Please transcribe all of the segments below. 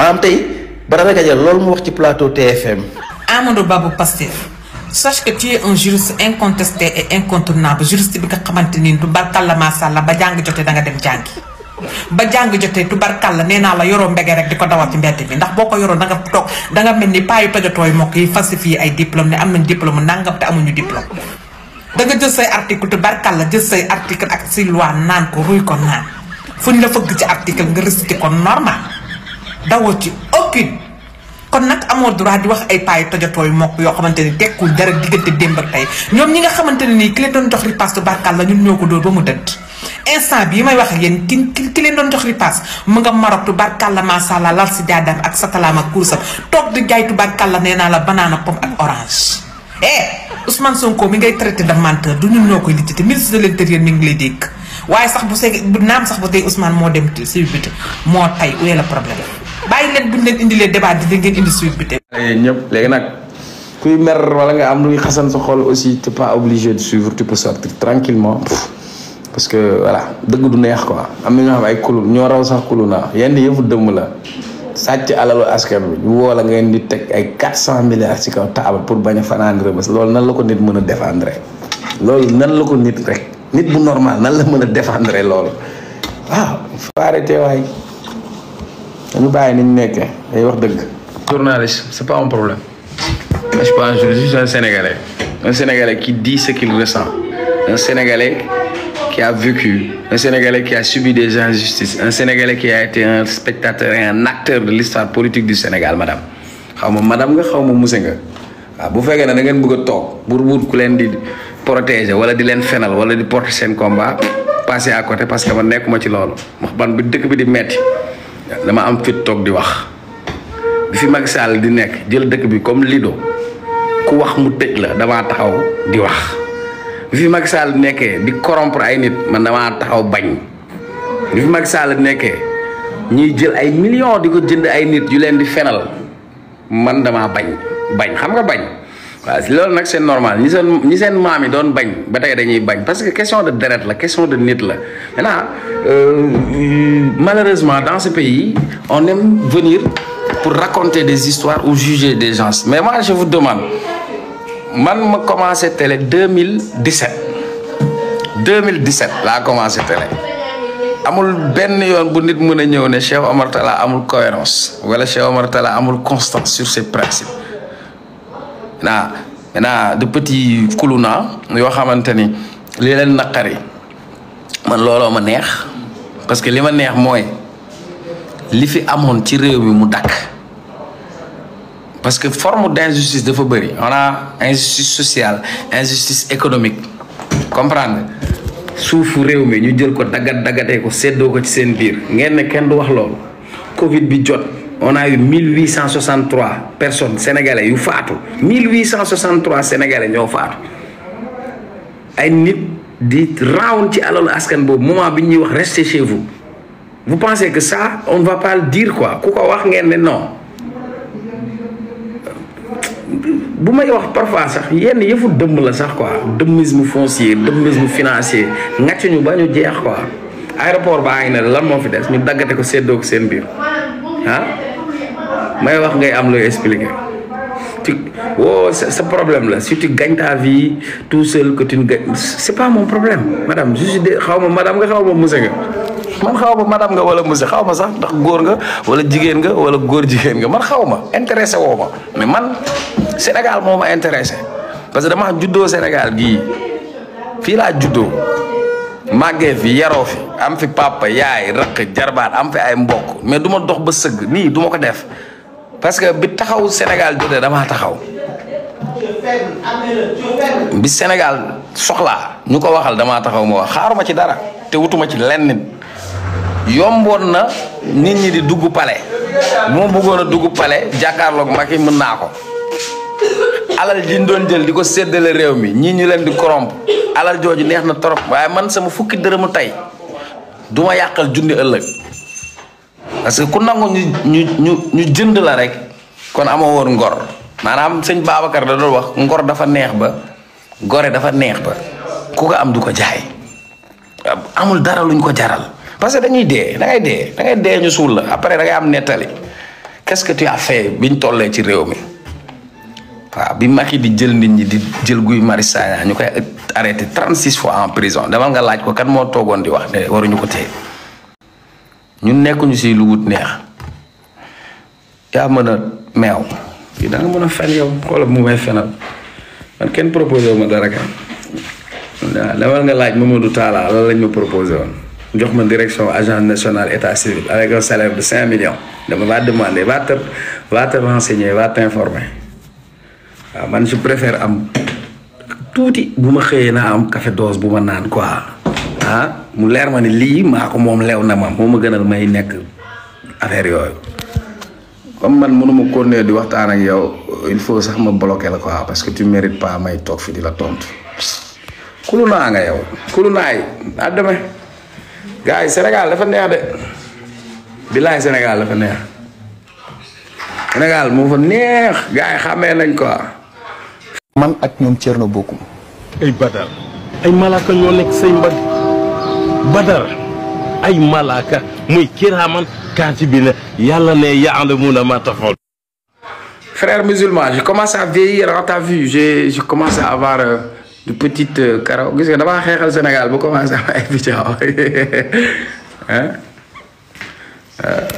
maanaam tey Baraka Dia loolu mu wax ci plateau TFM. Amadou Ba bu Pastef sache que tu es un juriste incontesté et incontournable juriste bi nga xamante ni tubarkalla macha allah ba jàng jotee da nga dem jàngi. ba jàng jotee tubarkalla nee naa la yoroo mbege rek di ko dawal ci mbedd bi ndax boo ko yoroo da nga toog da nga mel ni paa yu tojotooy mokk yi falsifié ay diplôme ne am nañ diplôme nangam te amuñu diplôme. da nga jël say article tubarkalla jël say article ak say loi naan ko ruy ko naan fu ñu la fëgg ci article nga récité ko normal dawoo ci aucune. kon nag amoo droit di wax ay paayu tojotooy mokk yoo xamante ni tekkul dara diggante démb ak tey ñoom ñi nga xamante ne nii ki leen doon jox ripaas tubarkalla ñun ñoo ko dóor ba mu dëdd. instant bii may wax ak yéen ki leen doon jox ripaas mu nga Maroc tubarkalla macha allah lal si jaadaam ak satalaam ak kursam toog di jaay tubarkalla nee naa la banana pomme ak orange. Ousmane Sonko mi ngay traité de menteur du ñun ñoo koy lijjati ministre de l'intérieur mi ngi lay dégg waaye sax bu see bu naam sax bu tey Ousmane moo dem si biti moo tay où est le problème bàyyi leen buñ leen indilee débat di ngeen indi suite bi. ñëpp léegi nag kuy mer wala nga am luy xasan sa xol aussi t'es pas obligé de suivre tu peux sortir tranquillement parce que voilà dëgg du neex quoi am na ñoo xam ay kulul ñoo raw sax kulu naa yenn yëfu dëmm la sàcc alalu askan bi ñu woo la ngeen di teg ay 400 milliards ci kaw taabal pour bañ a fanaan Rebeuss loolu nan la ko nit mën a défendre loolu nan la ko nit rek nit bu normal nan la mën a défendre loolu waaw faut arrêter waay dañu bàyyi ni ñu nekkee day wax dëgg. Journaliste c'est pas un problème je suis pas un journaliste, je suis un Sénégalais qui dit ce qu'il ressent, un Sénégalais qui a vécu, un Sénégalais qui a subi des injustices, un Sénégalais qui a été un spectateur et un acteur de l'histoire politique du Sénégal madame xaw ma madame nga xaw ma monsieur nga waaw bu fekkee ne da ngeen bëgg a toog pour wut ku leen di protéger wala di leen fenal wala di porter seen combat passer à côté parce que man nekkuma ci loolu wax ban bi dëkk bi di metti dama am fit toog di wax bi fi Macky Sall di nekk jël dëkk bi comme Lido ku wax mu tëj la damaa taxaw di wax bi fi Macky Sall nekkee di corrompre ay nit man damaa taxaw bañ bi fi Macky Sall nekkee ñuy jël ay millions di ko jënd ay nit yu leen di fenal man damaa bañ xam nga bañ waaw loolu nag c'est normal ñi seen maam yi doon bañ ba tey dañuy bañ parce que question de deret la question de nit la maintenant malheureusement dans ce pays on aime venir pour raconter des histoires ou juger des gens mais moi je vous demande man ma commencé télé 2017 laa commencé télé amul benn yoon bu nit mën a ñëw ne Cheikh Omar Talla amul cohérence wala Cheikh Omar Talla amul constance sur ses principes maintenant de petits kuluna yoo xamante ni li leen naqari man looloo ma neex parce que li ma neex mooy li fi amoon ci réew mi mu dakk parce que forme d'injustice dafa bëri on a injustice sociale injustice économique comprendre suufu réew mi ñu jël ko dagatee ko séddoo ko ci seen biir ngeen ne kenn du wax loolu Covid bi jot on a eu 1863 personnes sénégalais yu faatu 1863 sénégalais ñoo faatu ay nit di round ci alalu askan boobu moment bi ñuy wax restez chez vous vous pensez que ça on ne va pas le dire quoi ku ko wax ngeen ne non bu may wax parfois sax yenn yëfu dëmm la sax quoi dëmmisme foncier dëmmisme financier ngàcc ñu ba ñu jeex quoi aéroport baa ngi ne lan moo fi des ñu daggate ko séddoo ko seen biir ah may wax ngay am looy expliquer sa problème la si tu gagnes ta vie tout seul que tu ne gagnes c'est pas mon problème madame je suis xaw ma madame nga xaw ma monsieur nga man xaw ma madame nga wala monsieur xaw ma sax ndax góor nga wala jigéen nga wala góor jigéen nga man xaw ma intéressé woo ma mais man Sénégal moo ma intéressé parce que dama juddoo Sénégal gii fii laa juddoo màggee fi yaroo fi am fi papa yaay rakk jarbaat am fi ay mbokk mais du ma dox ba sëgg nii du ma ko def parce que bi taxaw Sénégal jotee damaa taxaw bi Sénégal soxlaa ñu ko waxal damaa taxaw ma wax xaaruma ci dara te wutuma ci lenn yomboon na nit ñi di dugg palais bu ma bëggoon a dugg palais jàkkaarloog Macky mën naa ko alal ji ñu doon jël di ko séddale réew mi ñii ñu leen di corrompre alal jooju neex na trop waaye man sama fukki dërëmu tey du ma yàqal junni ëllëg parce que ku nangu ñu jënd la rek kon amoo woon ngor maanaam sëñ Babacar da doon wax ngor dafa neex ba gore dafa neex ba ku ko am du ko jaay amul dara luñ ko jaral parce que dañuy dee da ngay dee ñu suul la après da ngay am nettali qu'est-ce que tu as fait biñ tollee ci réew mi waaw bi Macky di jël nit ñi di jël Guy Marius Sagna ñu koy arrêté 36 fois en prison demal nga laaj ko kan moo toogoon di wax ne waruñu ko téye ñun nekkuñu si lu wut neex yaa mën a meew fii da nga mën a fen yow xoolal mu may fenal man kenn proposé ma dara kan waaw demal nga laaj Mamadou Talla lan lañ ma proposé woon jox ma direction agence nationale état civil avec un salaire de 5 millions dama va demander va te renseigner va t'informer waaw man je préfère am tuuti bu ma xëyee naa am café dose bu ma naan quoi ah mu leer ma ne lii maa ko moom leew na ma moo ma gënal may nekk affaire yooyu comme man mënuma continuer di waxtaan ak yow il faut sax ma bloquer la quoi parce que tu mérites pas may toog fi di la tontu kulu naa nga yow kulu naa yi daa demee gars yi Sénégal dafa neex de bilaay Sénégal dafa neex Sénégal moo fa neex gars yi xàmmee nañ quoi. man ak ñoom Thierno bokkum. ay Badar ay malaaka ñoo nekk say mbagg Badar ay malaaka muy kiraaman kaatibiina yàlla ne ya'lamuuna maa taf'aluun. Frère musulman, je commence à vieillir dans ta vue. Je commence à avoir de petites karaw. Gis nga damaa xeexal Sénégal bu commencé am ay vidéo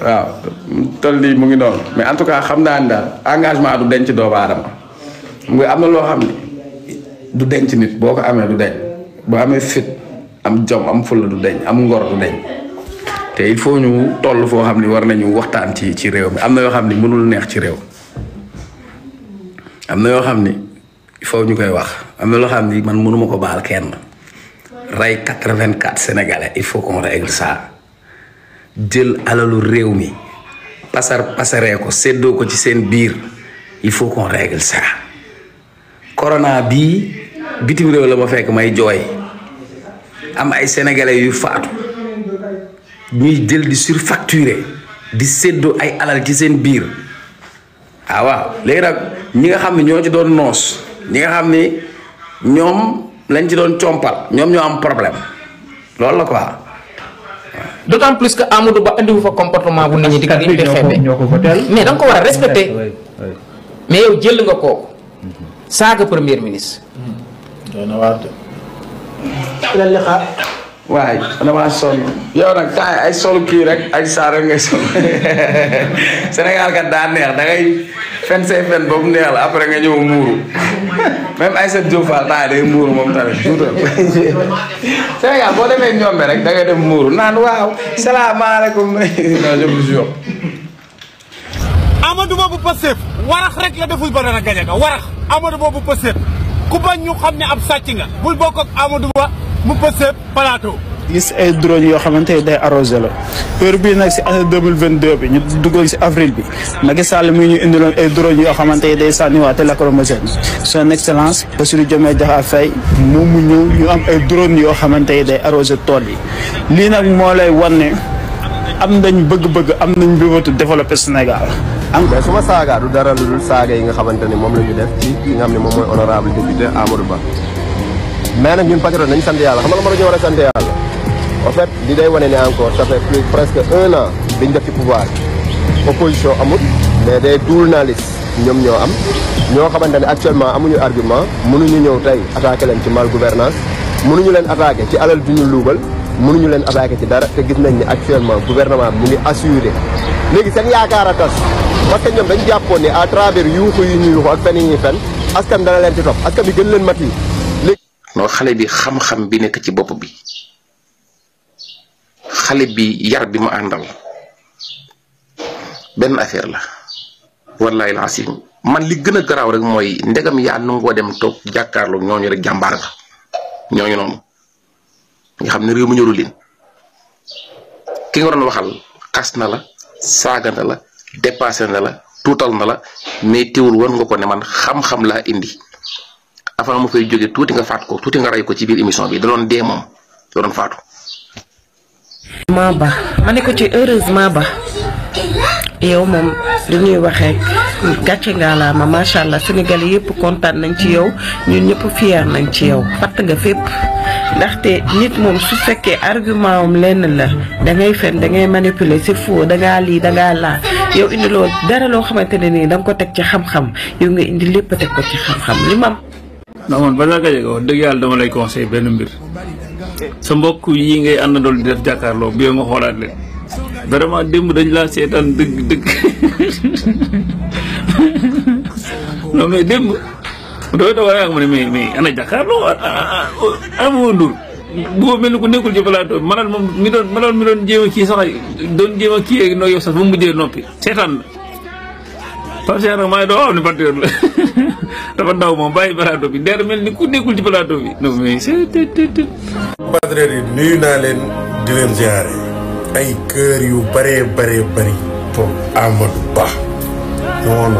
waaw toll nii mu ngi noonu mais en tout cas xam naa ne daal engagement du denc doomu aadama mu am na loo xam ne du denc nit boo ko amee du deñ boo amee fit am jom am fulla du deñ am ngor du deñ te il faut ñu toll foo xam ne war nañu waxtaan ci réew mi am na yoo xam ne mënul neex ci réew am na yoo xam ni il faut ñu koy wax am na loo xam ni man mënuma ko baal kenn rey 84 Sénégalais il faut qu'on règle ça jël alalu réew mi pasaree ko séddoo ko ci seen biir il faut qu'on règle ça corona bii bitim réew la ma fekk may jooy am ay sénégalais yu faatu ñuy jël di surfacturer di séddoo ay alal ci seen biir ah waaw léegi nag ñi nga xam ne ñoo ci doon noos ñi nga xam ni ñoom lañ ci doon compal ñoom ñoo am problème loolu la quoi. d'autant plus que Amadou Ba andiwu fa comportement bu nit ñi di xeebe mais da nga ko war a respecter mais yow jël nga kooku saaga premier ministre. waaye damaa sonn yow nag temps ay solu kii rek ay saa rek ngay sol Sénégal kat daa neex da ngay fen say fen boobu neex la après nga ñëw muuru même Aïssatou Diop Fall temps day muuru moom tamit tuutal Sénégal boo demee ñombe rek da ngay dem muuru naan waaw salaamaaleykum non je vous jure. Amadou Ba bu Pastef warax rek la deful ba dana gañe nga warax Amadou Ba bu Pastef ku bañ ñu xam ne ab sàcc nga bul bokk ak Amadou Ba mu Pastef plateau. gis ay drone yoo xamante ne day arrosé la heure bii nag si année 2022 bi ñu dugg si avril bi Macky Sall mi ñu indiloon ay drone yoo xamante ne day sànniwaate lacrymogène son excellence Bassirou Diomaye Diakhar Faye moom mu ñëw ñu am ay drone yoo xamante ne day arrosé tool yi lii nag moo lay wan ne am nañ bëgg-bëgg am nañ bëgg développé Sénégal. mais su ma saaga du dara lu dul saaga yi nga xamante ni moom la ñu def ci ki nga xam ne moom mooy honorable député Amadou Ba mais nag ñun patriote nañ sant yàlla xam nga la ma war a sant yàlla en fait li day wane ne encore ça fait presque 1 an biñ def ci pouvoir opposition amul mais des journalistes ñoom ñoo am ñoo xamante ne actuellement amuñu argument mënuñu ñëw tey attaqué leen ci mal gouvernance mënuñu leen attaqué ci alal du ñu luubal mënuñu leen attaqué ci dara te gis nañ ni actuellement gouvernement bi mu ngi assuré léegi seen yaakaar a tas parce que ñoom dañu jàppoon ni à travers yuuxu yi ñuy yuuxu ak fen yi ñuy fen askan dana leen ci topp askan bi gën leen mat yi léegi. non xale bi xam-xam bi nekk ci bopp bi xale bi yar bi mu àndal benn affaire la wallahi laasim man li gën a garaaw rek mooy ndegam yaa nangoo dem toog jàkkaarloo ñooñu rek jàmbaar nga ñooñu noonu nga xam ne réew mi ñorul leen ki nga doon waxal xas na la saaga na la dépassé na la tuutal na la mais teewul woon nga ko ne man xam-xam laa indi avant mu fay jóge tuuti nga faat ko tuuti nga rey ko ci biir émission bi da doon dee moom da doon faatu. ma ba ma ne ko ci heureusement ba yow moom li ñuy waxee gàcce ngaalaama macha allah Sénégal yëpp kontaan nañ ci yow ñun ñëpp fier nañ ci yow fatt nga fépp ndaxte nit moom su fekkee argument am lenn la da ngay fen da ngay manipuler c'est faux da ngaa lii da ngaa laa yow indi loo dara loo xamante ne nii da nga ko teg ci xam-xam yow nga indi lépp teg ko ci xam-xam li mam. non man balaa nga wax dëgg yàlla dama lay conseil benn mbir sa mbokk yi ngay àndandool di def jàkkaarloo bi yow nga xoolaat leen vraiment démb dañ laa seetaan dëgg non mais démb doo tax waaye ak ma ne mais ana jàkkaarloo amoo ndur boo mel ni ku nekkul ci plateau manal moom mi doon jéem a kii sax doon jéem a kii noo yow sax ba mu mujjee noppi seetaan na Pape Cheikh nag maa ngi doon wax ni patriote la dafa ndaw moom bàyyi plateau bi der mel ni ku nekkul ci plateau bi non mais c'est patriote yi nuyu naa leen di leen ziare ay kër yu bëree bëri pour Amadou Ba non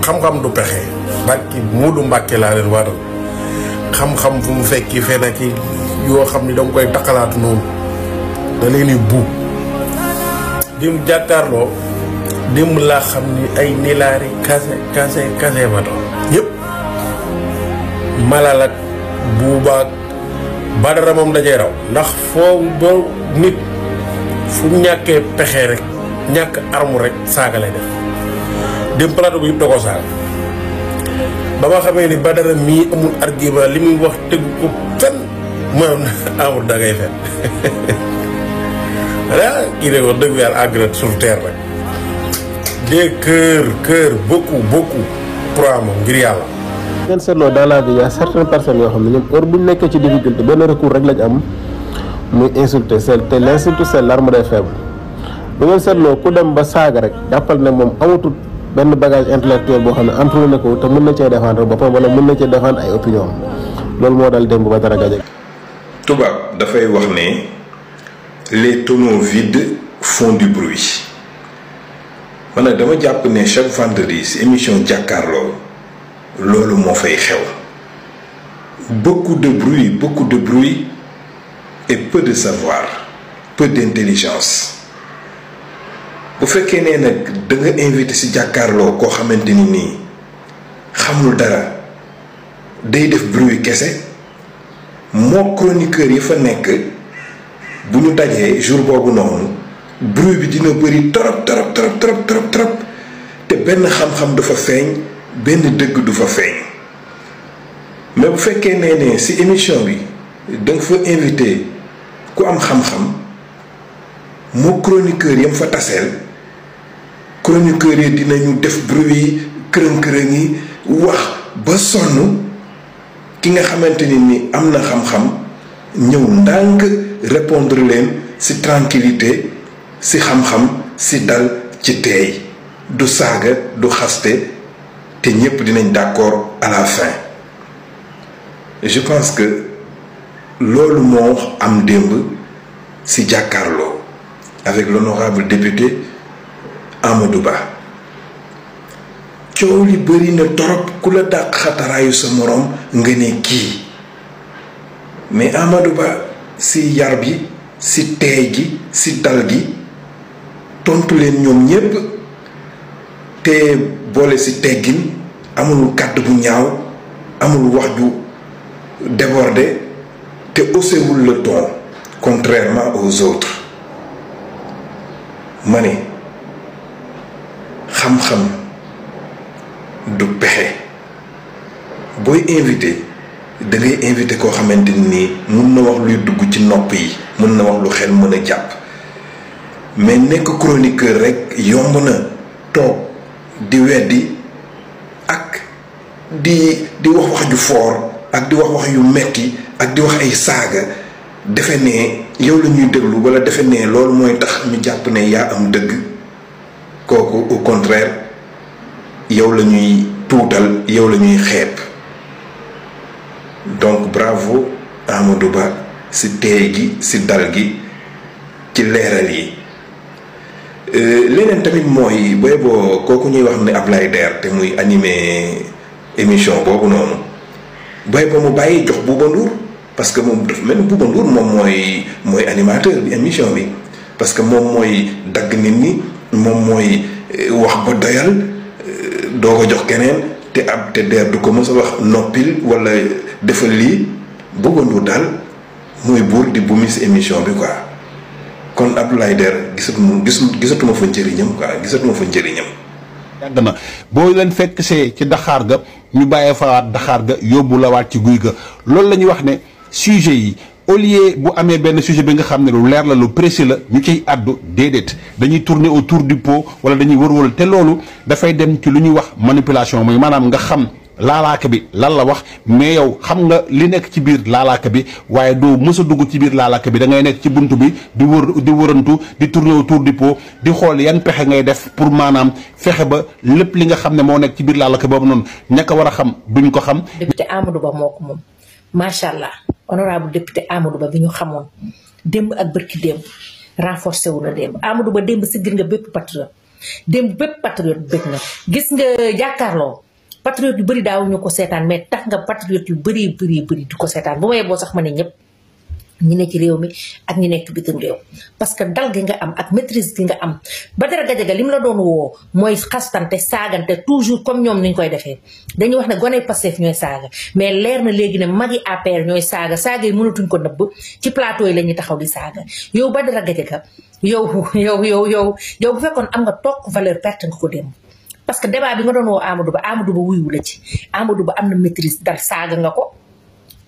xam-xam du pexe barki Moodu Mbàkke laa leen waral xam-xam fu mu fekki fenn ki yoo xam ni danga koy takkalaatu noonu da leen di buub dim jàkkaarloo démb laa xam ni ay nilaari kase ma doon ñëpp malal ak buubaak Badara moom dajee raw ndax foo boo nit fu ñàkkee pexe rek ñàkk armu rek saaga lay def dem plateau bi yëpp da koo saaga ba ma xamee ni Badara mii amul argument li muy wax tegu ko fenn moom amul da ngay fen ah kii de wax dëgg yàlla àgg na sur terre rek des cœurs beaucoup pour Amadou ngir yàlla. ngeen seetloo dans la vie y a certaines personnes yoo xam ne ñoom heure bu ñu nekkee ci difficulté benn recours rek lañ am muy insulter te l'insulte c'est l'arme des faibles bu ngeen seetloo ku dem ba saaga rek jàppal ne moom amatul benn bagage intellectuel boo xam ne entouré na ko te mën na cee défendre boppam wala mën na cee défendre ay opinion loolu moo dal démb Badara Gadiaga. tubaab dafay wax ne les tonneaux vides font du bruit man nag dama jàpp ne chaque vendredi ci émission jàkkaarloo loolu moo fay xew beaucoup de bruit et peu de savoir peu d'intelligence bu fekkee ne nag da nga invité ci jàkkaarloo koo xamante ni nii xamul dara day def bruit kese moo chroniqueur yi fa nekk bu ñu dajee jour boobu noonu bruit bi dina bëri trop te benn xam-xam dafa feeñ benn dëgg du fa feeñ mais bu fekkee ne ci émission bi da nga fa invité ku am xam-xam moo chroniqueur yam fa taseel chroniqueur yi dinañu def bruit kërën yi wax ba sonn ki nga xamante ni am na xam-xam ñëw ndànk répondre leen ci tranquillité ci xam-xam ci dal ci teey du saaga du xaste te ñépp dinañ d'accord à la fin je pense que loolu moo am démb ci jàkkaarloo avec l'honorable député Amadou Ba coow li bëri na torop ku la dàq xataraayu sa moroom nga ne kii mais Amadou Ba ci yar bi ci teey gi ci dal gi tontu leen ñoom ñépp te boole ci teggin amul kàddu bu ñaaw amul wax ju débordé te haussewul le ton contrairement aux autres ma ne xam-xam du pexe booy invité da ngay invité koo xamante ni mun na wax luy dugg ci nopp yi mun na wax lu xel mën a jàpp mais nekk chroniqueur rek yomb na toog di weddi ak di wax ju fort ak di wax yu metti ak di wax ay saaga defe ne yow la ñuy déglu wala defe ne loolu mooy tax ñu jàpp ne yaa am dëgg kooku au contraire yow la ñuy tuutal yow la ñuy xeeb donc bravo Amadou Ba ci teey gi ci dal gi ci leeral yi leneen tamit mooy booy boo kooku ñuy wax ne Ablaye Der te muy animé émission boobu noonu booy ba mu bàyyi jox Bouba Ndour parce que moom dafa mel ni Bouba Ndour moom mooy animateur bi émission bi parce que moom mooy dagg nit ñi moom mooy wax ba doyal doo ko jox keneen te Der du ko mës a wax noppil wala defal lii Bouba Ndour daal mooy buur di bu mis émission bi quoi kon Abdoulaye Der gisatuma fa njëriñam quoi gisatuma fa njëriñam. yàgg na boo leen fekk see ci daxaar ga ñu bàyyee fawaat daxaar ga yóbbu la waat ci guy ga loolu la ñuy wax ne sujet yi au lieu bu amee benn sujet bi nga xam ne lu leer la lu précis la ñu ciy àddu déedéet dañuy tourner autour du pot wala dañuy wër-wër te loolu dafay dem ci lu ñuy wax manipulation mooy maanaam nga xam laalaaka bi lan la wax mais yow xam nga li nekk ci biir laalaaka bi waaye doo mës a dugg ci biir laalaaka bi da ngay nekk ci buntu bi di wërantu di tourner autour du pot di xool yan pexe ngay def pour maanaam fexe ba lépp li nga xam ne moo nekk ci biir laalaaka boobu noonu ñàkk a war a xam duñ ko xam. député Amadou Ba moo ko moom macha allah honorable député Amadou Ba bi ñu xamoon démb ak bërki démb renforcé wu na démb Amadou Ba démb si gir nga bépp patriote démb bépp patriote bëgg na gis nga jàkkaarloo. patriote yu bëri daawuñu ko seetaan mais tax nga patriote yu bëri di ko seetaan bu ma yeboo sax ma ne ñëpp ñi ne ci réew mi ak ñi nekk bitim réew parce que dal gi nga am ak maîtrise gi nga am Badara Gadiaga li mu la doon woo mooy xastante saagante toujours comme ñoom ni ñu koy defee dañuy wax ne gone Pastef ñooy saaga mais leer na léegi ne magi APR ñooy saaga yi mënatuñ ko nëbb ci plateau yi la ñuy taxaw di saaga yow Badara Gadiaga yow bu fekkoon am nga toog valeur perte nga ko dem parce que débat bi nga doon woo Amadou Ba wuyu la ci Amadou Ba am na maîtrise dal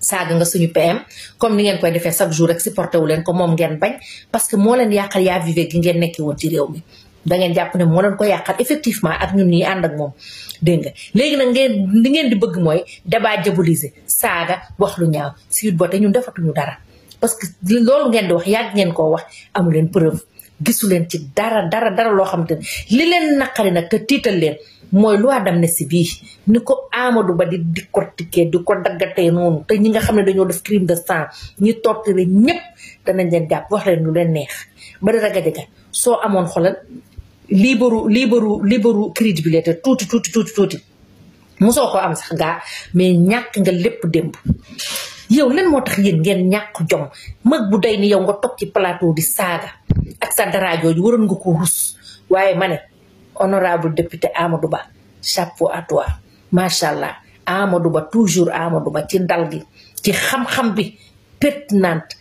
saaga nga suñu PM comme ni ngeen koy defee chaque jour rek supporté wu leen ko moom ngeen bañ parce que moo leen yàqal yaa vivé gi ngeen nekkee woon ci réew mi da ngeen jàpp ne moo leen ko yàqal effectivement ak ñun ñi ànd ak moom dégg nga léegi nag li ngeen di bëgg mooy débat diaboliser saaga wax lu ñaaw si ba te ñun defatuñu dara parce que loolu ngeen di wax yàgg ngeen koo wax amu leen preuve gisu leen ci dara loo xamante ne li leen naqari nag te tiital leen mooy loi d'amnistie bii ni ko Amadou Ba di décortiquer di ko daggatee noonu te ñi nga xam ne dañoo def crime de sang ñi torturé ñëpp danañ leen jàpp wax leen lu leen neex Badara Gadiaga soo amoon xolal liibaru crédibilité tuuti mosoo ko am sax gaa mais ñàkk nga lépp démb yow lan moo tax yéen ngeen ñàkk jom mag bu day ni yow nga toog ci plateau di saaga ak sa dara jooju waroon nga ko rus waaye ma ne honorable député Amadou Ba chapeau à toi macha allah Amadou Ba toujours Amadou Ba ci dal gi ci xam-xam bi pertinente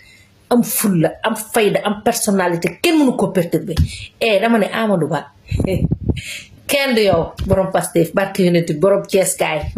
am fulla am fayda am personnalité kenn mënu ko perturber dama ne Amadou Ba kenn du yow borom Pastef barke yonent borom Thiès kaay